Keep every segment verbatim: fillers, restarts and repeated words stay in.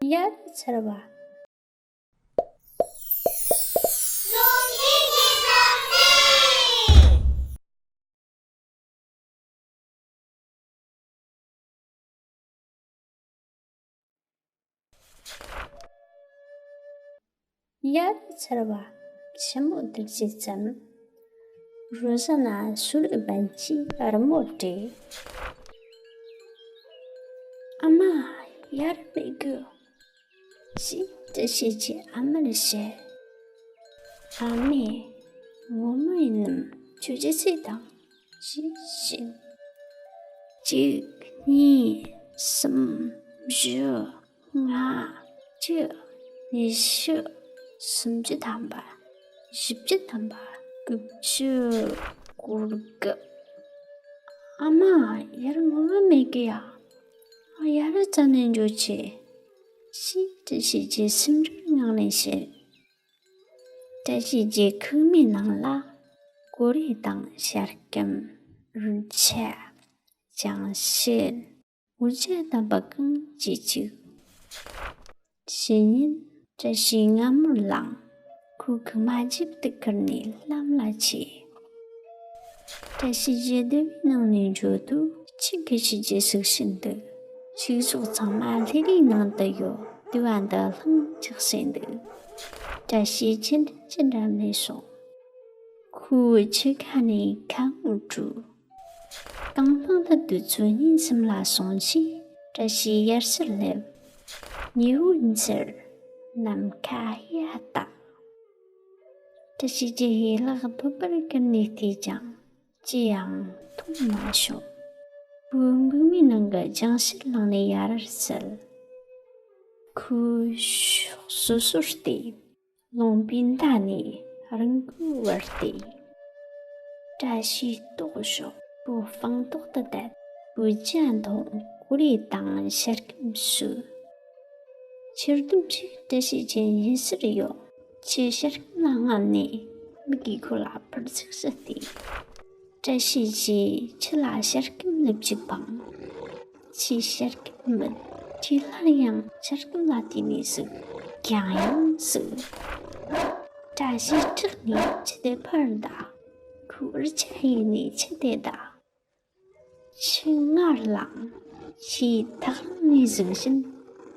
ཡར་ཚར་བ། ཡར་ཚར་བ། ཆི་མོ་འདུག་ཅེས་ཙམ། རོ་ཟ་ན་སུ་ལུ་བན་གྱིས་རི་མོ་བྲིས། ཨ་མ། ཡར་མི་དགོས། ཞེས་བཀྲ་ཤིས་ཀྱིས་ཨ་མར་བཤད། ཨ་མས། ངོ་མ་ཡིན་ནམ་ཁྱོད་ཀྱིས་ཚིག་དང་། ཞེས་བཤད། གཅིག་གཉིས། གསུམ། བཞི། ལྔ། བཅུ། ཉི་ཤུ། སུམ་ཅུ་ཐམ་པ། བཞི་བཅུ་ཐམ་པ། དགུ་བཅུ། སྐོར་དགུ། ཨ་མ། ཡར་ངོ་མ་མེད་གི་ཡ། ཡར་རྩ་ནས་འགྲོ་ཆེ། ཞེས་བཀྲ་ཤིས་ཀྱིས་སེམས་ཁྲལ་ངང་ནས་བཤད། བཀྲ་ཤིས་ཀྱི་ཁུག་མའི་ནང་ལ་ཀོ་རེ་དང་ཤ་སྐམ། རོལ་ཆ། ཅང་ཤེས། འུར་ཆ་དམ་པ་གང་ཅི་བཅུག་གཞེས་ཉིན་བཀྲ་ཤིས་སྔ་མོར་ལངས། ཁོའི་ཁུག་མ་ཇེབ་ཏུ་ཁུར་ནས་ལམ་ལ་ཆས། བཀྲ་ཤིས་ཀྱི་སྡེ་བའི་ནང་ནས་འགྲོ་དུས་ཁྱི་གི་ཤི་རྗེས་ཟིག་ཤིན་ཏུ། ཕྱུགས་ཟོག་ཚང་མ་ལྷས་རའི་ནང་དུ་ཡོད། དུ་བ་འདི་ལྷིང་འཇགས་སེ་འདུག་བཀྲ་ཤིས་ཁྱི་འདྲེ་ཅི་འདྲ་མེད་སོང་། ཁོའི་ཁྱི་ཁ་ནས་ཁ་ངོ་བྲོས། དང་བླངས་ལ་དུས་ཚོད་ཉིན་གསུམ་ལ་སོང་རྗེས་བཀྲ་ཤིས་ཡར་ཕྱིར་སླེབས། ཉི་འོད་འཚེར། ནམ་མཁའ་གཡའ་དག་བཀྲ་ཤིས་ཀྱིས་ཡན་ལག་ཕུད་པར་ཀུན་ནས་བལྟས་ཀྱང་ཅི་ཡང་མཐོང་མ་བྱུང་། ཁོས་འབུག་མའི་ནང་གི་ལྗང་ཤར་བླངས་ནས་ཡར་བསུ། ཁོས་ཕྱོགས་སོ་སོར་བལྟས། ལུང་པའི་མཐའ་ནས་རི་མགོའི་བར་བལྟས། བཀྲ་ཤིས་ལྟོགས་བྱུང་། ཁོས་སྤང་ཐོག་ཏུ་བསྡད། ཁོས་ཇ་འཐུང་། ཀོ་རེ་དང་ཤ་སྐམ་ཟོས། ཕྱིར་སྡོམ་ཞིག་བཀྲ་ཤིས་ཀྱི་ཉི་ཟུར་ཡོད། ཁྱི་ཤ་སྐམ་ལ་རྔམ་ནས་མིག་གིས་ཁོ་ལ་ཕར་ཚིགས་སུ་བལྟས། བཀྲ་ཤིས་ཀྱིས་ཁྱི་ལ་ཤ་སྐམ་ལེབ་ཅིག་འཕངས། ཁྱིས་ཤ་སྐམ་མིད། ཁྱིས་སླར་ཡང་ཤ་སྐམ་ལ་བལྟས་ནས་ཟུག་གང་ཡང་ཟུག་བཀྲ་ཤིས་སྐྲག་ནས་ཁྱི་དེ་ཕར་བདའ། ཁོས་འུར་ཆ་ཡིས་ནས་ཁྱི་དེ་བདའ། ཁྱི་སྔར་ལངས། ཁྱིས་ཐག་རིང་ནས་ཟུག་བཞིན་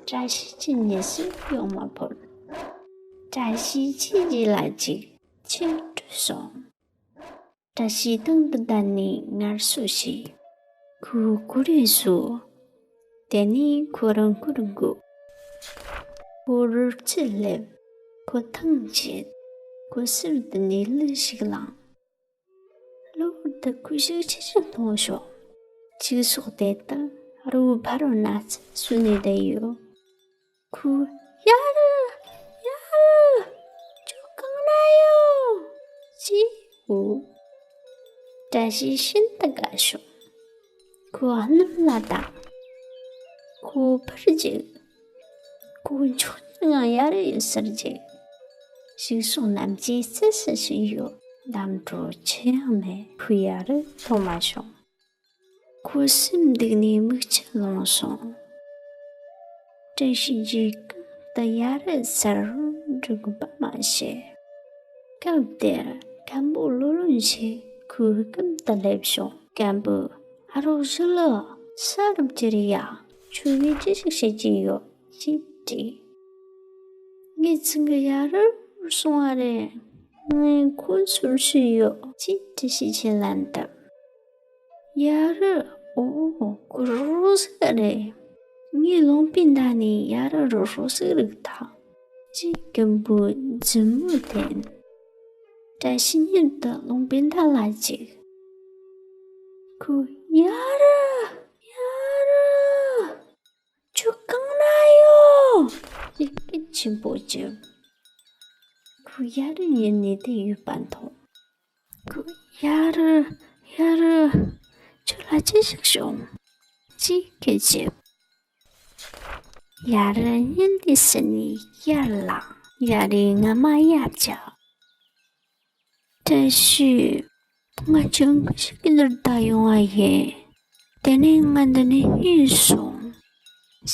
བཀྲ་ཤིས་ཀྱི་མྱི་སེམས་ཡོང་མ་ཕོད། བཀྲ་ཤིས་ཁྱིའི་རྗེས་ལ་འཇུག་ཁྱི་བྲོས་སོང་། བཀྲ་ཤིས་དང་དུ་བསྡད་ནས་ངལ་གསོ་བྱས། ཁོས་ཀུ་རེ་ཟོས། དེ་ནས་ཁོ་རང་ཁུར་འགུགས། ཁོ་རུ་རྩིས་སླེབས། ཁོ་ཐང་ཆད། ཁོ་ཟུར་དུ་ནས་ལུད་ཞིག་བླངས། གློ་བུར་དུ་ཁོས་ཤུགས་ཆེ་ཞིག་བཏང་བྱུང་། ཕྱུགས་ཟོག་དེ་དག་རི་བོའི་ཕ་རོལ་ན་ཚ་བཟོས་ནས་བསྡད་ཡོད། ཁོས། ཡ་རུ། ཡ་རུ། ཁྱོད་གང་ན་ཡོད། ཅེས་ཧོ། བཀྲ་ཤིས་ཤིན་ཏུ་དགའ་བྱུང་། ཁོས་གནམ་ལ་བལྟས། ཁོ་ཕར་འཇུག་ཁོ་མཆོག་ནི་ཡ་རུ་ཡོད་སར་འཇུག་ཕྱུགས་ཟོག་རྣམས་ཀྱིས་བརྩི་སྲུང་བྱས་ཡོད། གདམ་དྲོ་ཅི་ཡང་མེད། ཁོས་ཡ་རུ་མཐོང་མ་བྱུང་། ཁོ་སེམས་སྡུག་ནས་མིག་ཆུ་ལངས་སོང་། བཀྲ་ཤིས་ཀྱིས་གང་དུ་ཡ་རུ་ཟེར་རུང་འགྲིག་པ་མ་བྱས། སྐབས་དེར་མཁན་པོ་ལོ་ལོན་ཞིག་ཁོའི་སྐུམ་དུ་སླེབས་བྱུང་། མཁན་པོས། ཨ་རོགས་ཞི་ལུ། ས་རུབ་ཀྱི་རེད་ཡ། ཁྱོད་ངས་ཅི་ཞིག་བྱེད་ཀྱི་ཡོད། ཅེས་དྲིས། ངའི་ཚང་གི་ཡ་རུ་སོང་བ་རེད། ངས་ཁོ་ཚུར་ཤི་ཡོད། ཅེས་བཀྲ་ཤིས་ཀྱིས་ལན་བཏབ། ཡ་རུ། ཨོ། ཁོ་རོགས་རོགས་ཟིག་རེད། ངས་ལུང་པའི་མཐའ་ནས་ཡ་རུ་རོགས་རོགས་ཟིག་རིག་ཐལ། ཅེས་མཁན་པོའི་མཛུབ་མོ་འཐེན། བཀྲ་ཤིས་མྱུར་དུ་ལུང་པའི་མཐའ་ལ་འཇུག་ཁོས། ཡ་རུ། ཡ་རུ། ཁྱོད་གང་ན་ཡོད། ཅེས་སྐད་ཆེན་པོ་བརྗོད། ཁོས་ཡ་རུ་ཉིད་ནས་དེར་ཡོད་པ་མཐོང་། ཁོས། ཡ་རུ། ཡ་རུ། ཁྱོད་ལ་ཅི་ཞིག་བྱུང་། ཅེས་སྐད་བརྗོད། ཡ་རུ་ཉིད་དེ་ཟིན་ནས་ཡར་ལངས། ཡ་རུའི་རྔ་མ་ཡར་བཀྱགས། བཀྲ་ཤིས། ང་ཁྱོད་ངུ་ཞིག་གི་འདིར་བདའ་ཡོང་བ་ཡིན། དེ་ནས་ང་འདི་ནས་རྙེད་སོང་།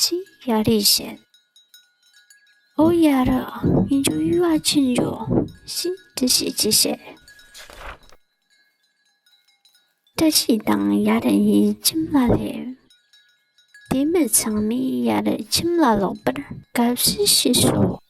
ཞེས་ཡ་རུས་བཤད། ཨོ་ཡ་ར། ངེད་ཚོ་གཡུལ་བ་ཕྱིན་འགྲོ་ཞེས་འདྲི་བཤད་ཅི་བྱས། བཀྲ་ཤིས་དང་ཡ་ར་ཡིས་ཁྱིམ་ལ་སླེབས། དེ་མིན་ཚང་མས་ཡ་ར་ཁྱིམ་ལ་ལོག་པར་དགའ་བསུ་ཞུས་སོ།